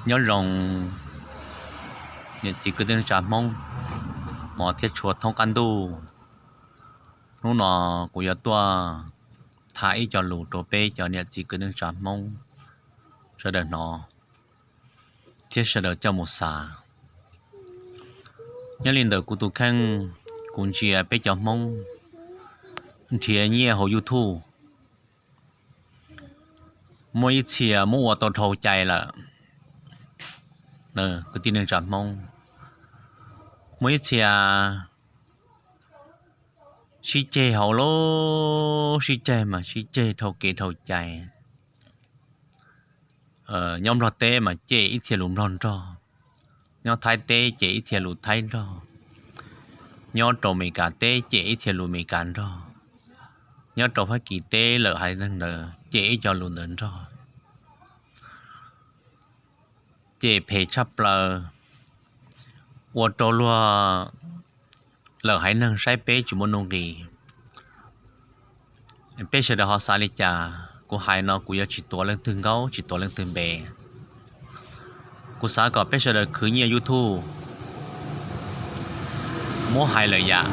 Nyob zoo niam txiv kwv tij neej tsa Hmoob, hmov thiab tshua thoob qab ntuj. Hnub no kuv yuav tuaj tham ib co lus rau peb cov niam txiv kwv tij neej tsa Hmoob sawv daws hnov thiab sawv daws coj mus xav. Nyob li ntawm kuv tus kheej, kuv ntsia peb cov Hmoob nrhiav nyiaj hauv YouTube, muaj ib txhia muab ua tau dhau cai lawm, kwv tij neej tsa Hmoob. Muaj ib txhia sib ceg hauv lub, sib ceg mas sib ceg dhau kev dhau cai. Nyob Nplog teb mas cem ib txhia lus Nplog nrog, nyob Thaib teb cem ib txhia lus Thaib nrog, nyob rau Amelikas teb cem ib txhia lus Amelikas nrog, nyob rau Fab Kis teb lawm haiv neeg ntawd cem ib co lus ntawd nrog. Cem phem tshaj plaws, ua rau luag lawm haiv neeg saib peb tsis muaj nuj nqis. Peb sawv daws ho xav li cas? Kuv hais no kuv yuav tsis tuav leej twg nkaub, tsis tuav leej twg npe. Kuv xav kom peb sawv daws khwv nyiaj YouTube, muab hais lawm yam,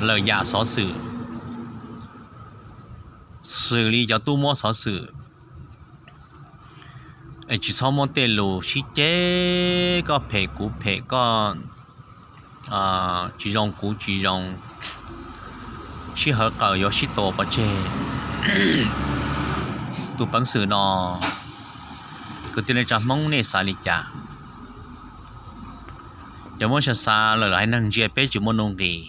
lawm yam xov xwm, xws li cov tub muab xov xwm, es tsis txhob muab tej lus sib ceg, koj phem kuv phem, koj tsis zoo kuv tsis zoo, sib hawv qawm yuav sib tua pov tseg. Tus peev xwm no, kwv tij neej tsa Hmoob nej xav li cas? Cov muab xav xav lawm haiv neeg ntsia peb tsis muaj nuj nqis.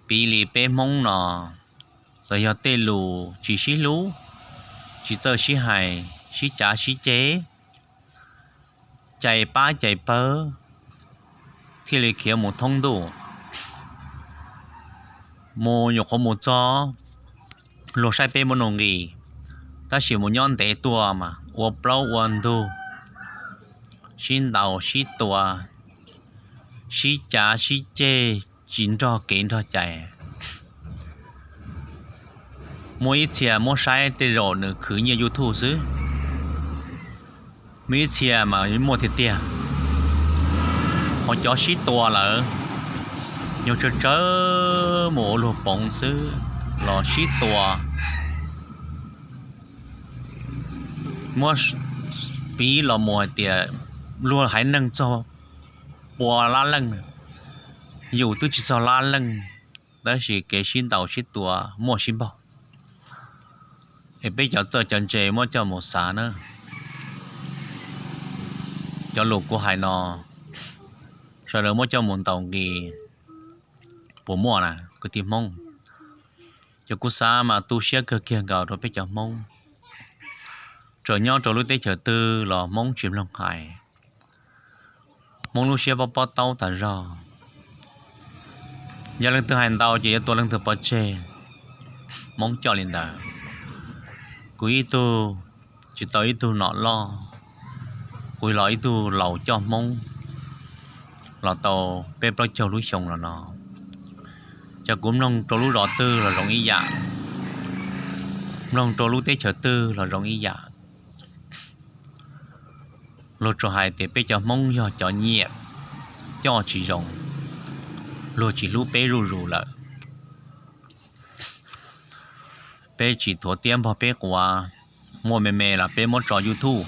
Piv li peb Hmoob no, txawm yog tej lus tsis sib hlub, tsis txawj sib hais, sib cav sib ceg, cais pab cais pawg, thiaj li khiav mus thoob ntuj, mus nyuam qhuav mus txog luag saib peb muaj nuj nqis, tab sis mus nyob ntev tuaj mas ua plaub ua ntug, sib ntaus sib tua, sib cav sib ceg, tsis nrog kev nrog cai. Muaj ib txhia muab saib tej zaum nws khwv nyiaj YouTube xwb, muaj ib txhia mas muaj tiag tiag. Ho cov sib tua lawm, yog tsawg tsawg mus ua luag poov xwb los sib tua. Muab piv los mus hais tias luag haiv neeg txog pua lab leej, yus twb tsis txog lab leej, tab sis kev sib ntaus sib tua muaj sib npaug. Es peb cov txawj cov ntse muab coj mus xav na. Cov lus kuv hais no, sawv daws muab coj mus ntaus nqi puas muaj na kwv tij Hmoob? Cov kuv xav mas tu siab kawg kiag nkaus rau peb cov Hmoob. Txawm nyob rau lub teb chaws twg los Hmoob tsis mloog hais. Hmoob lub siab pob pob taub tas zog. Yog leej twg hais ntau ces yuav tua leej twg pov tseg. Hmoob coj li ntawd. Kuv ib tug tsis tau ib tug nom loj, kuv los ib tug laus coj Hmoob los tau peb plaub caug lub xyoo los no. Ces kuv mloog rau lub zos twg los zoo ib yam, mloog rau lub teb chaws twg los zoo ib yam. Luag tsuas hais tias peb cov Hmoob yog cov nyiam coj tsis zoo, luag tsis hlub peb zuj zus lawm. Peb tsis thuav tiab npog peb quav, muaj me me los peb muab tso YouTube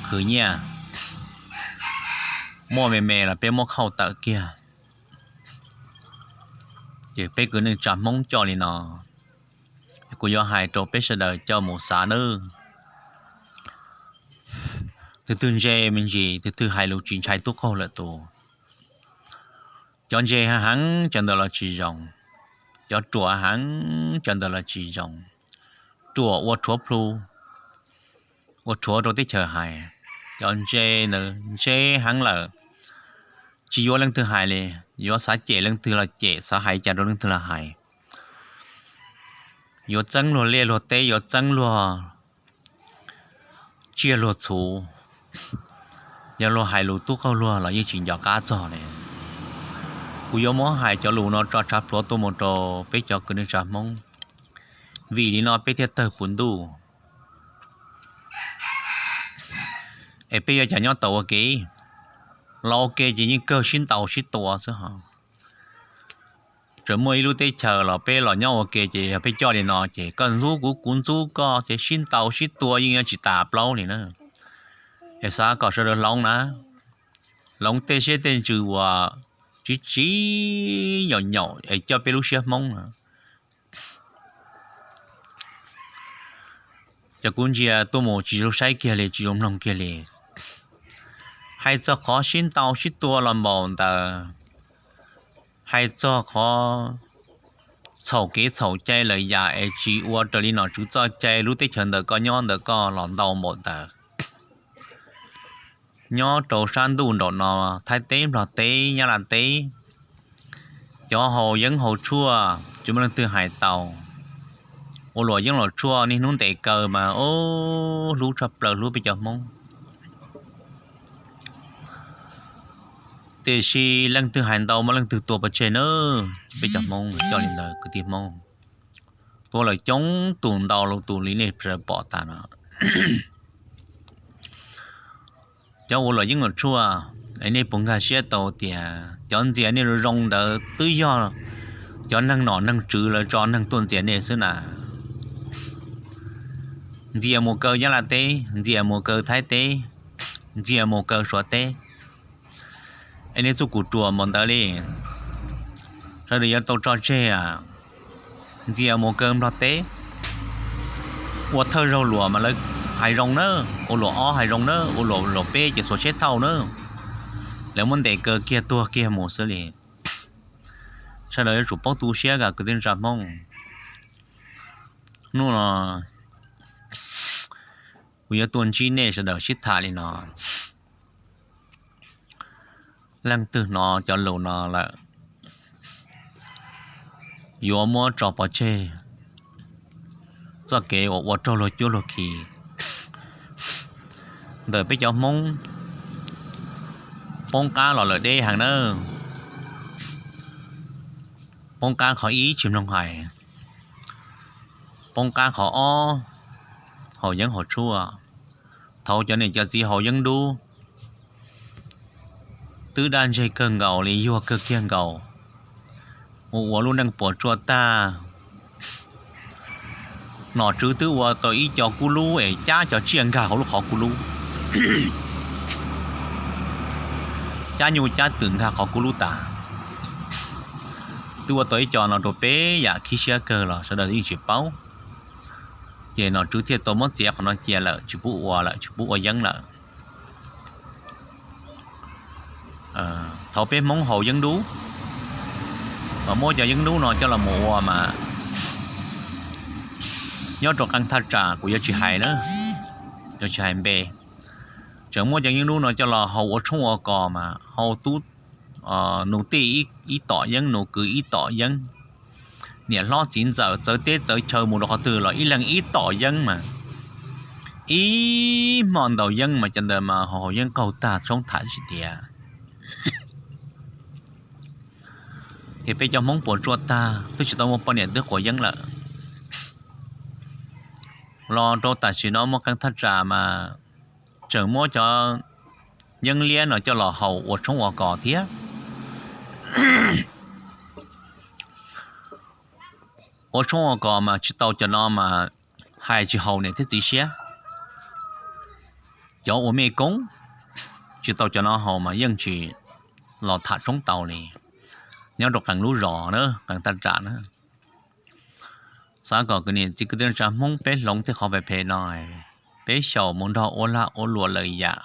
khwv nyiaj, muaj me me los peb muab khauj tawm kiag. Ces peb kwv neej tsa Hmoob coj li no, kuv yuav hais rau peb sawv daws coj mus xav nawb. Tus twg ntse me ntsis, tus twg hais lus tsis ntshai tub qaug lawm tus. Cov ntse heev heev cov ntawd los tsis zoo, cov ruam heev cov ntawd los tsis zoo. Ruam ua rhuav plhu, ua rhuav rau teb chaws hais. Cov ntse ntawd ntse heev lawm, tsis yuav leej twg hais li, yuav xav cem leej twg los cem, xav hais cas rau leej twg los hais. Yuav txeeb luag liaj luag teb, yuav txeeb luag tsiaj luag txhu, yog luag hais lus tub qaug luag los yeej tsis nco qab txog li. Kuv yuav muab hais cov lus no tso tshav pluav tuaj mus rau peb cov kwv neej tsa Hmoob, vim li no peb thiaj tawg puv ntuj. Es peb yuav cas nyob tau ua ke? Los ua ke ces yeej kawg sib ntaus sib tua xwb hos. Tseem muaj ib lub teb chaws los peb los nyob ua ke ces yog peb coj li no ces koj ntxub kuv, kuv ntxub koj ces sib ntaus sib tua yeej yuav tsis tas plaub li na. Es xav kom sawv daws hloov na, hloov tej siab tej ntsws uas tsis tsis nyaum nyaum es coj peb lub siab Hmoob na. Ces kuv ntsia tuaj mus tsis zoo saib kiag li, tsis zoo mloog kiag li. Hais txog qhov sib ntaus sib tua los npaum ntawd, hais txog qhov txhaum kev txhaum cai lawm yam es tsis ua raws li nom tswv txoj cai lub teb chaws ntawm koj nyob ntawm koj los ntau npaum ntawd. Nyob rau sab ntuj nraum no, Thaib teb, Nplog teb, Nyab Laj teb, cov haus yeeb haus tshuaj tsis muaj leej twg hais tau. Ua luam yeeb luam tshuaj niaj hnub ntes kaw mas ub hlub tshaj plaws hlub peb cov Hmoob. Tiam sis leej twg hais ntau muaj leej twg tua pov tseg na. Peb cov Hmoob coj li ntawd kwv tij Hmoob. Tua lawm coob tus ntau tus li nej pom tas no. Cov ua luam yeeb luam tshuaj, nej puas nkag siab tau tias cov ntxias nej zoo zoo ntawd twb yog cov neeg nom neeg tswv lawv tso neeg tuaj ntxias nej xwb na. Ntxias mus kaw Nyab Laj teb, ntxias mus kaw Thaib teb, ntxias mus kaw Suav teb. Es nej txuj kum ruam npaum ntawd li, sawv daws yuav tau tso tseg. Ntxias mus kaw Nplog teb, ua thawj zaug luam mas lawv hais zoo na, ua luam ob hais zoo na, ua luam peb ces xuas tsheb thauj na. Lawv muab ntes kaw kiag tuag kiag mus xwb li. Sawv daws yuav tsum paub tu siab kom kwv tij neej tsa Hmoob. Hnub no kuv yuav tuaj ntsib nej sawv daws sib tham li no. Leej twg hnov cov lus no lawm, yuav muab tso pov tseg txoj kev uas ua raug luag cuab luag khi ntawm peb cov Hmoob. Poob qab los lawm deb heev na. Poob qab qhov ib tsis mloog hais, poob qab qhov ob haus yeeb haus tshuaj. Thaum cov niam cov txiv haus yeeb dub twb daj ntseg kawg nkaus li, yuag kawg kiag nkaus, ua ua lub neej puas tsuaj tag. Nom tswv twb ua tau ib co kub lub es cab cov tsiaj nkag hauv lub qhov kub lub, cab nyuj cab twm nkag qhov kub lub tas, twb ua tau ib co no rau peb yam khib siab kawg los sawv daws yeej tsis paub. Ces nom tswv thiaj tau muab txiav qhov no cia lawm, tsis pub ua lawm, tsis pub ua yeeb lawm. Thaum peb Hmoob haus yeeb dub, mas muab cov yeeb dub no coj los mus ua mas nyob rau qee thaj tsam kuv yuav tsis hais na, yuav tsis hais npe, tseem muab cov yeeb dub no coj los haus ua tshoob ua kos mas haus tub nus tij ib tom yeeb, nus kwv ib tom yeeb, niam hlob txiv ntxawm txawv teb txawv chaw mus rau qhov twg los ib leeg ib tom yeeb mas ib hmo ntaus yeeb mas cov ntawd mas haus yeeb qaug tag tshoob tham tsis tiav. Ces peb cov Hmoob puas tsuaj tag twb tsis tau muaj poj niam twb quav yeeb lawm. Los rau tam sim no muaj qee thaj tsam mas tseem muab cov yeeb liab no coj los haus ua tshoob ua kos thiab. Ua tshoob ua kos mas tsis tau cov no mas hais tsis haum niam thiab txiv siab. Cov ua mej koob tsis tau cov no haus mas yeej tsis los tham tshoob tau li. Nyob rau qee lub zos na, qee thaj tsam na, xav kom kwv niam txiv kwv tij neej tsa Hmoob peb hloov tej qhov phem phem no, peb xyaum mus nrog ua lag ua luam lawm yam,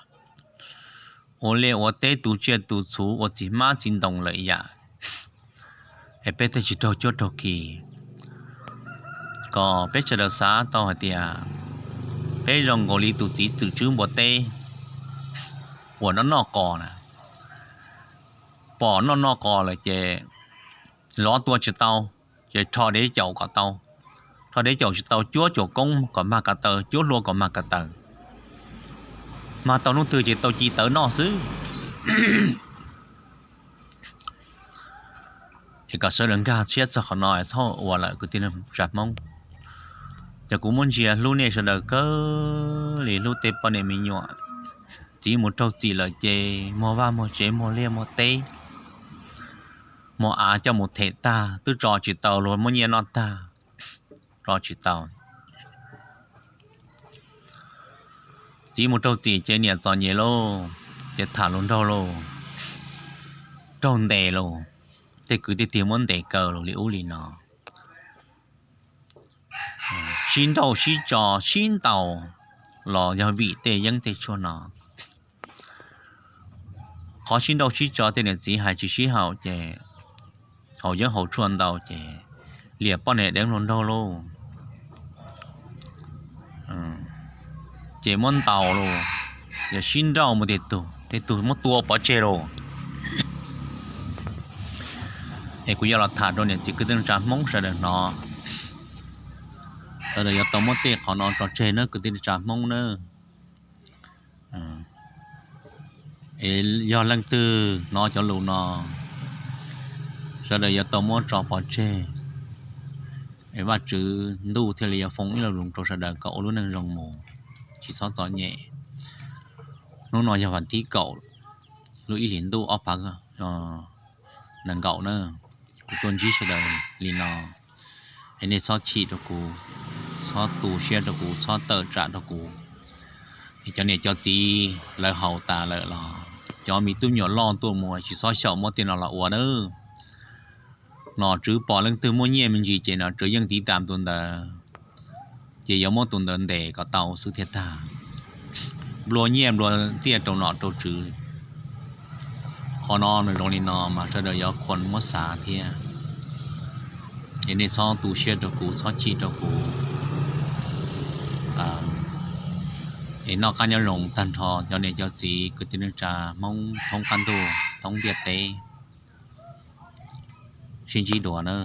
ua liaj ua teb tu tsiaj tu txhuv ua txiv hmab txiv ntoo lawm yam, es peb thiaj tsis raug cuab raug khi. Kom peb sawv daws xav tau hais tias peb zoo nkaus li tus txiv twm tswb npua teb uas noj noj qos na, pom noj noj qos lawm ces zov tua tsis tau, ces rho dev caum kom tau, rho dev caum tsis tau cuab caum koob kom mag ko taw, cuab hlua kom mag ko taw, mag tau hnub twg ces tau ci tawv noj xwb. Es kom sawv daws nkag siab txog qhov no, txhob ua lawm kwv tij neej tsa Hmoob. Ces kuv muab ntsia hlub nej sawv daws kawg li, hlub tej poj niam me nyuam, Txiv mus raug txim lawm ces muag vaj muag tsev muag liaj muag teb, muag av coj mus them tag twb tso tsis tau luag muab nyiaj noj tag, tso tsis tau. Txiv mus raug txim ces niam txom nyem lauj, ces tham hluas nraug lauj, raug ntes lauj, tej kwv tej tij muab ntes kaw lauj li ub li no. Sib nrauj sib tso sib ntaus los yog vim tej yeeb tej tshuaj no. Qhov sib nrauj sib tso tej niam txiv hais tsis sib haum ces haus yeeb haus tshuaj ntau ces liam poj niam deev hluas nraug lauj, ces muab ntaus lauj, yog sib nrauj mus tej tug tej tug muab tua pov tseg lauj. Es kuv yuav los tham rau niam txiv kwv tij neej tsa Hmoob sawv daws hnov, sawv daws yuav tau muab tej qhov no tso tseg nawb kwv tij neej tsa Hmoob nawb. Es yog leej twg hnov cov lus no, sawv daws yuav tau muab tso pov tseg, es Vajtswv ntuj thiaj li yuav foom ib lo lus rau sawv daws kom ua lub neej zoo mus, tsis txhob txom nyem. Hnub no yog vas thib kaum lub ib hlis ntuj ob phav nees nkaum na, kuv tuaj ntsib sawv daws li no, es nej txhob chim rau kuv, txhob tu siab rau kuv, txhob tawm tsam rau kuv. Es cov niam cov txiv lawv haus tas lawm los cov me tub nyuam loj tuaj mus tsis txhob xyaum muab tej no los ua nawb. Nom tswv pom leej twg muaj nyiaj me ntsis ces nom tswv yeej tiv tam tus ntawd, ces yuav muab tus ntawd ntes kom tau xwb thiaj tag. Nplua nyiaj nplua txiaj rau nom rau tswv. Qhov no nws zoo li no mas sawv daws yuav khuam muab xav thiab. Es nej txhob tu siab rau kuv, txhob chim rau kuv. Es noj qab nyob zoo tag nrho cov niam cov txiv kwv tij neej tsa Hmoob thoob qab ntuj thoob ntiaj teb. Sib ntsib dua na.